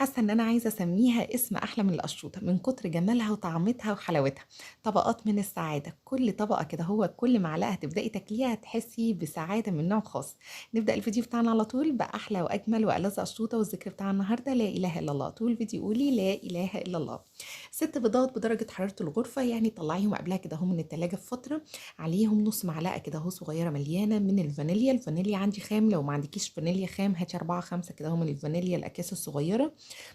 حاسة إن أنا عايزة أسميها اسم أحلى من القشطوطة من كتر جمالها وطعمتها وحلاوتها. طبقات من السعادة، كل طبقة كده هو كل معلقة هتبدأي تاكليها هتحسي بسعادة من نوع خاص. نبدأ الفيديو بتاعنا على طول بأحلى وأجمل وألذ قشطوطة، والذكر بتاع النهاردة لا إله إلا الله. طول الفيديو قولي لا إله إلا الله. 6 بيضات بدرجة حرارة الغرفة، يعني طلعيهم قبلها كده اهو من التلاجة بفترة، عليهم نص معلقة كده اهو صغيرة مليانة من الفانيليا. الفانيليا عندي خام، لو ما عندكيش فانيليا خام هاتي 4 5 كده اهو من الفانيليا الأكياس الصغيرة،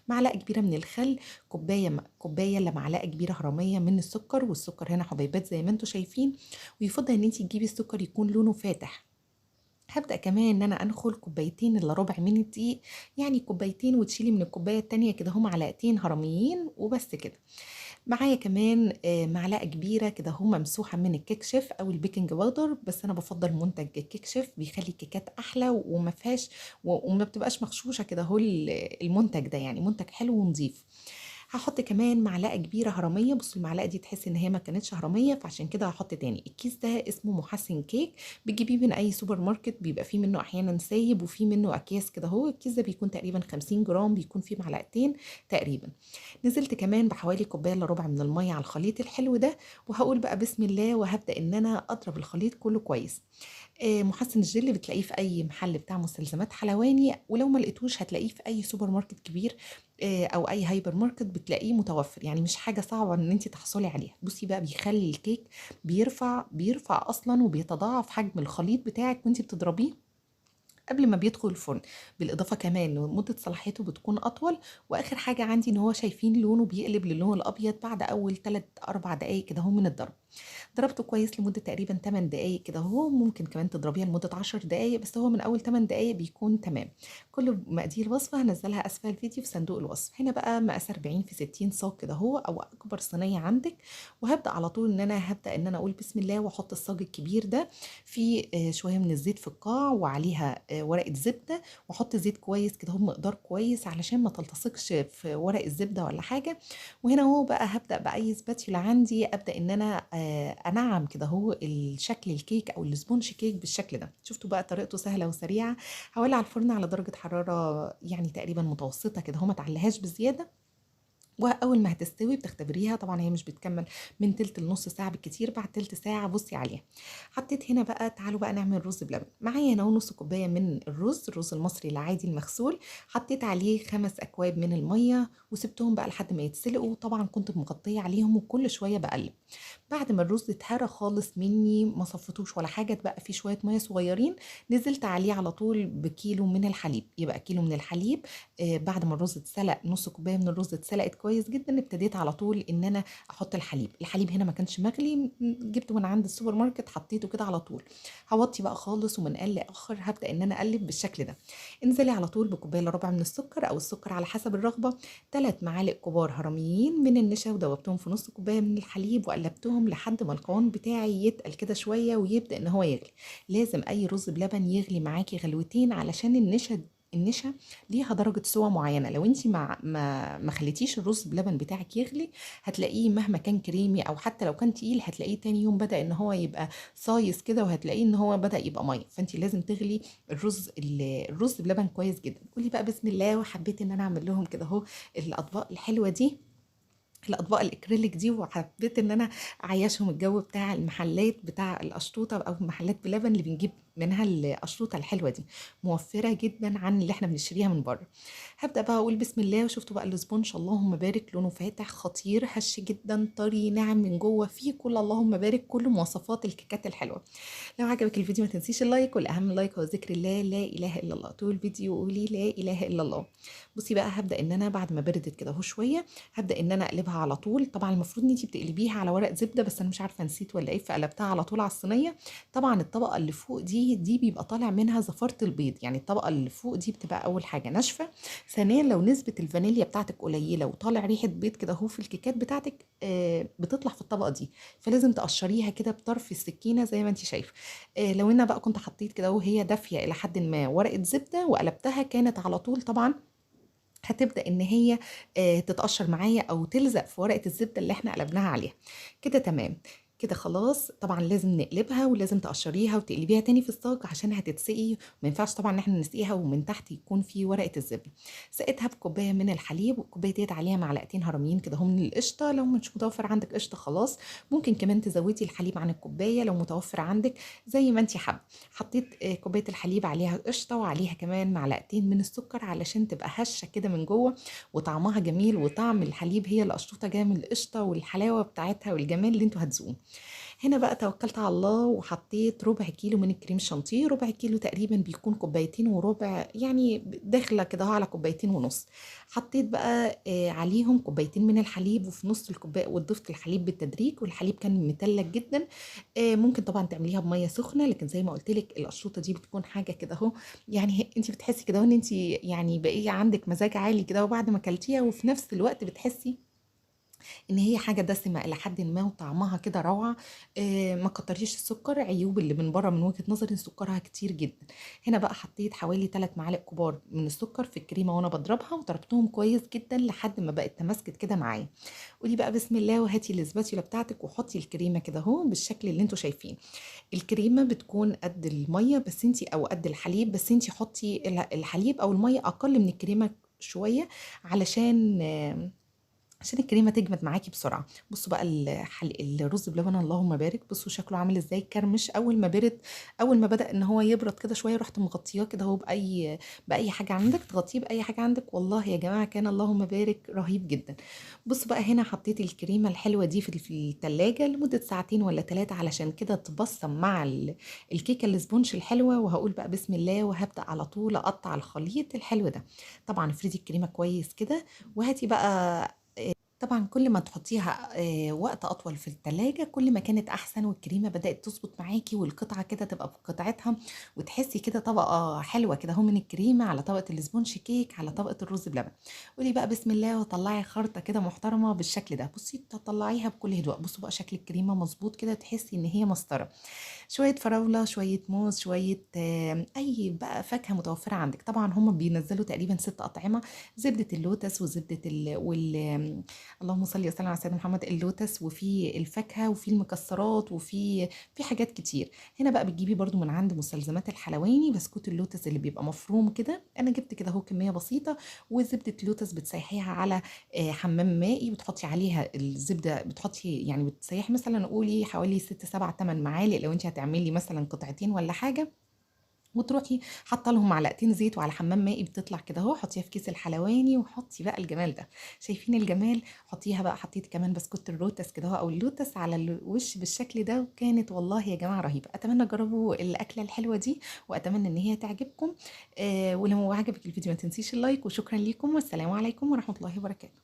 معلقة كبيرة من الخل، كوباية إلا معلقة كبيرة هرمية من السكر، والسكر هنا حبيبات زي ما انتم شايفين، ويفضل ان انتي تجيبي السكر يكون لونه فاتح. هبدأ كمان ان انا انخل كوبايتين الا ربع من الدقيق، يعني كوبايتين وتشيلي من الكوباية التانية كده اهو معلقتين هرميين وبس كده. معايا كمان معلقة كبيرة كده اهو ممسوحة من الكيك شيف او ال baking powder، بس انا بفضل منتج الكيك شيف، بيخلي الكيكات احلى وما فيهاش وما بتبقاش مغشوشة كده اهو المنتج ده، يعني منتج حلو ونظيف. هحط كمان معلقة كبيرة هرمية، بصوا المعلقة دي تحس ان هي ما كانتش هرمية فعشان كده هحط تاني. الكيس ده اسمه محسن كيك، بتجيبيه من اي سوبر ماركت، بيبقى فيه منه احيانا سايب وفيه منه اكياس كده اهو. الكيس ده بيكون تقريبا 50 جرام، بيكون فيه معلقتين تقريبا. نزلت كمان بحوالي كوباية الا ربع من المية على الخليط الحلو ده، وهقول بقى بسم الله، وهبدأ ان انا اضرب الخليط كله كويس. محسن الجل بتلاقيه في اي محل بتاع مستلزمات حلواني، ولو ما لقيتوش هتلاقيه في اي سوبر ماركت كبير، او اي هايبر ماركت بتلاقيه متوفر، يعني مش حاجه صعبه ان انت تحصلي عليها. بصي بقى بيخلي الكيك بيرفع اصلا وبيتضاعف حجم الخليط بتاعك وانت بتضربيه قبل ما بيدخل الفرن. بالاضافه كمان إن مده صلاحيته بتكون اطول. واخر حاجه عندي ان هو شايفين لونه بيقلب للون الابيض بعد اول 3-4 دقايق كده اهو من الضرب. ضربته كويس لمده تقريبا 8 دقايق كده اهو، ممكن كمان تضربيها لمده 10 دقايق، بس هو من اول 8 دقايق بيكون تمام. كل مقادير الوصفه هنزلها اسفل الفيديو في صندوق الوصف. هنا بقى مقاس 40 في 60 صاج كده اهو، او اكبر صينيه عندك. وهبدا على طول ان انا هبدا ان انا اقول بسم الله، واحط الصاج الكبير ده في شويه من الزيت في القاع، وعليها ورقه زبده، واحط زيت كويس كده اهو بمقدار كويس علشان ما تلتصقش في ورق الزبده ولا حاجه. وهنا اهو بقى هبدا باي spatula عندي ابدا ان انا انعم كده اهو الشكل الكيك او ال sponge cake بالشكل ده. شفتوا بقى طريقته سهله وسريعه. هولع الفرن على درجه حراره يعني تقريبا متوسطه كده اهو، ما تعليهاش بزياده. واول ما هتستوي بتختبريها، طبعا هي مش بتكمل من تلت لنص ساعه بالكتير، بعد تلت ساعه بصي عليها. حطيت هنا بقى، تعالوا بقى نعمل رز بلبن. معايا هنا نص كوبايه من الرز، الرز المصري العادي المغسول، حطيت عليه 5 اكواب من الميه وسبتهم بقى لحد ما يتسلقوا. طبعا كنت مغطيه عليهم وكل شويه بقلب. بعد ما الرز اتهرى خالص مني، ما صفيتوش ولا حاجه، اتبقى فيه شويه ميه صغيرين، نزلت عليه على طول بكيلو من الحليب. يبقى كيلو من الحليب. بعد ما الرز اتسلق، نص كوبايه من الرز اتسلقت كويس جدا، ابتديت على طول ان انا احط الحليب. الحليب هنا ما كانش مغلي، جبته من عند السوبر ماركت حطيته كده على طول. هوطي بقى خالص، ومن قل لاخر هبدا ان انا اقلب بالشكل ده. انزلي على طول بكوبايه الا ربع من السكر او السكر على حسب الرغبه، 3 معالق كبار هرميين من النشا، ودوبتهم في نص كوبايه من الحليب وقلبتهم لحد ما القوام بتاعي يتقل كده شويه ويبدا ان هو يغلي. لازم اي رز بلبن يغلي معاكي غلوتين علشان النشا ليها درجة سوى معينة. لو انتي ما خليتيش الرز بلبن بتاعك يغلي، هتلاقيه مهما كان كريمي او حتى لو كان تقيل، هتلاقيه تاني يوم بدأ ان هو يبقى صايص كده، وهتلاقيه ان هو بدأ يبقى مية. فانتي لازم تغلي الرز بلبن كويس جدا. قولي بقى بسم الله. وحبيت ان انا اعمل لهم كده اهو الاطباق الحلوة دي، الاطباق الاكريليك دي، وحبيت ان انا اعيشهم الجو بتاع المحلات بتاع القشطوطه او محلات بلبن اللي بنجيب منها القشطوطه الحلوه دي، موفره جدا عن اللي احنا بنشتريها من بره. هبدا بقى اقول بسم الله. وشفتوا بقى ال sponge اللهم بارك، لونه فاتح خطير، هش جدا، طري ناعم من جوه، فيه كل اللهم بارك كل مواصفات الكيكات الحلوه. لو عجبك الفيديو ما تنسيش ال like، والاهم like هو ذكر الله لا اله الا الله. طول الفيديو قولي لا اله الا الله. بصي بقى هبدا ان انا بعد ما بردت كده اهو شويه، هبدا ان انا اقلبها على طول. طبعا المفروض ان انتي بتقلبيها على ورق زبده، بس انا مش عارفه نسيت ولا ايه، فقلبتها على طول على الصينيه. طبعا الطبقه اللي فوق دي بيبقى طالع منها زفاره البيض، يعني الطبقه اللي فوق دي بتبقى اول حاجه ناشفه. ثانيا لو نسبه الفانيليا بتاعتك قليله وطالع ريحه بيض كده اهو في الكيكات بتاعتك، بتطلع في الطبقه دي، فلازم تقشريها كده بطرف السكينه زي ما انت شايفه. لو انا بقى كنت حطيت كده وهي دافيه الى حد ما ورقه زبده وقلبتها، كانت على طول طبعا هتبدأ إن هي تتقشر معايا أو تلزق في ورقة الزبدة اللي احنا قلبناها عليها كده. تمام. كده خلاص. طبعا لازم نقلبها ولازم تقشريها وتقلبيها تاني في الصاج عشان هتتسقي، ما ينفعش طبعا ان احنا نسقيها ومن تحت يكون في ورقة الزبدة. سقيتها بكوبايه من الحليب، والكوبايه ديت عليها معلقتين هرميين كده هم من القشطه. لو مش متوفر عندك قشطه خلاص ممكن كمان تزودي الحليب عن الكوباية لو متوفر عندك زي ما انت حابة. حطيت كوباية الحليب عليها قشطه وعليها كمان معلقتين من السكر علشان تبقى هشه كده من جوه وطعمها جميل، وطعم الحليب هي القشطوطه جاية من القشطه والحلاوه بتاعتها والجمال اللي انتوا هتذوقوه. هنا بقى توكلت على الله وحطيت ربع كيلو من الكريم شانتيه، ربع كيلو تقريبا بيكون كوبايتين وربع، يعني داخله كده على كوبايتين ونص. حطيت بقى عليهم كوبايتين من الحليب، وفي نص الكوباية وضفت الحليب بالتدريج، والحليب كان متلج جدا. ممكن طبعا تعمليها بميه سخنة، لكن زي ما قلت لك القشطوطه دي بتكون حاجة كده اهو، يعني انت بتحسي كده ان انت يعني بقي عندك مزاج عالي كده وبعد ما اكلتيها، وفي نفس الوقت بتحسي ان هي حاجة دسمة الى حد ما وطعمها كده روعه. ما كتريش السكر، عيوب اللي من بره من وجهه نظري ان سكرها كتير جدا. هنا بقى حطيت حوالي 3 معالق كبار من السكر في الكريمة وانا بضربها، وضربتهم كويس جدا لحد ما بقت تماسكت كده معايا. قولي بقى بسم الله وهاتي الاسباتيولا بتاعتك وحطي الكريمة كده اهو بالشكل اللي انتوا شايفينه. الكريمة بتكون قد المية بس انتي، او قد الحليب بس انتي حطي الحليب او المية اقل من الكريمة شوية عشان الكريمة تجمد معاكي بسرعة. بصوا بقى الرز بلبن اللهم بارك، بصوا شكله عامل ازاي، كرمش. اول ما برد، اول ما بدا ان هو يبرد كده شوية رحت مغطياه كده اهو باي حاجة عندك، تغطيه باي حاجة عندك. والله يا جماعة كان اللهم بارك رهيب جدا. بصوا بقى هنا حطيت الكريمة الحلوة دي في الثلاجة لمدة ساعتين ولا 3 علشان كده تبصم مع الكيكه ال sponge الحلوة. وهقول بقى بسم الله وهبدا على طول اقطع الخليط الحلو ده. طبعا افردي الكريمة كويس كده، وهاتي بقى طبعا كل ما تحطيها وقت اطول في التلاجة كل ما كانت احسن، والكريمه بدات تظبط معاكي والقطعه كده تبقى بقطعتها، وتحسي كده طبقه حلوة كده اهو من الكريمة على طبقه ال sponge cake على طبقه الرز بلبن. قولي بقى بسم الله وطلعي خرطه كده محترمه بالشكل ده. بصي تطلعيها بكل هدوء. بصوا بقى شكل الكريمة مظبوط كده، تحسي ان هي مسطرة. شوية فراوله، شوية موز، شوية اي بقى فاكهة متوفرة عندك. طبعا هم بينزلوا تقريبا 6 اطعمه، زبدة اللوتس وزبده اللهم صل وسلم على سيدنا محمد، اللوتس وفي الفاكهة وفي المكسرات وفي حاجات كتير. هنا بقى بتجيبي برضو من عند مستلزمات الحلواني بسكوت اللوتس اللي بيبقى مفروم كده، انا جبت كده اهو كمية بسيطة. وزبده اللوتس بتسيحيها على حمام مائي، بتحطي عليها الزبدة، بتحطي يعني بتسيحي مثلا قولي حوالي 6 7 8 معالق لو انت هتعملي مثلا قطعتين ولا حاجة، وتروحي حاطه لهم معلقتين زيت وعلى حمام مائي بتطلع كده اهو. حطيها في كيس الحلواني وحطي بقى الجمال ده، شايفين الجمال؟ حطيها بقى. حطيت كمان بسكوت الروتس كده اهو او اللوتس على الوش بالشكل ده، وكانت والله يا جماعة رهيبة. اتمنى تجربوا الاكلة الحلوة دي واتمنى ان هي تعجبكم. ولو عجبك الفيديو ما تنسيش ال like، وشكرا لكم والسلام عليكم ورحمة الله وبركاته.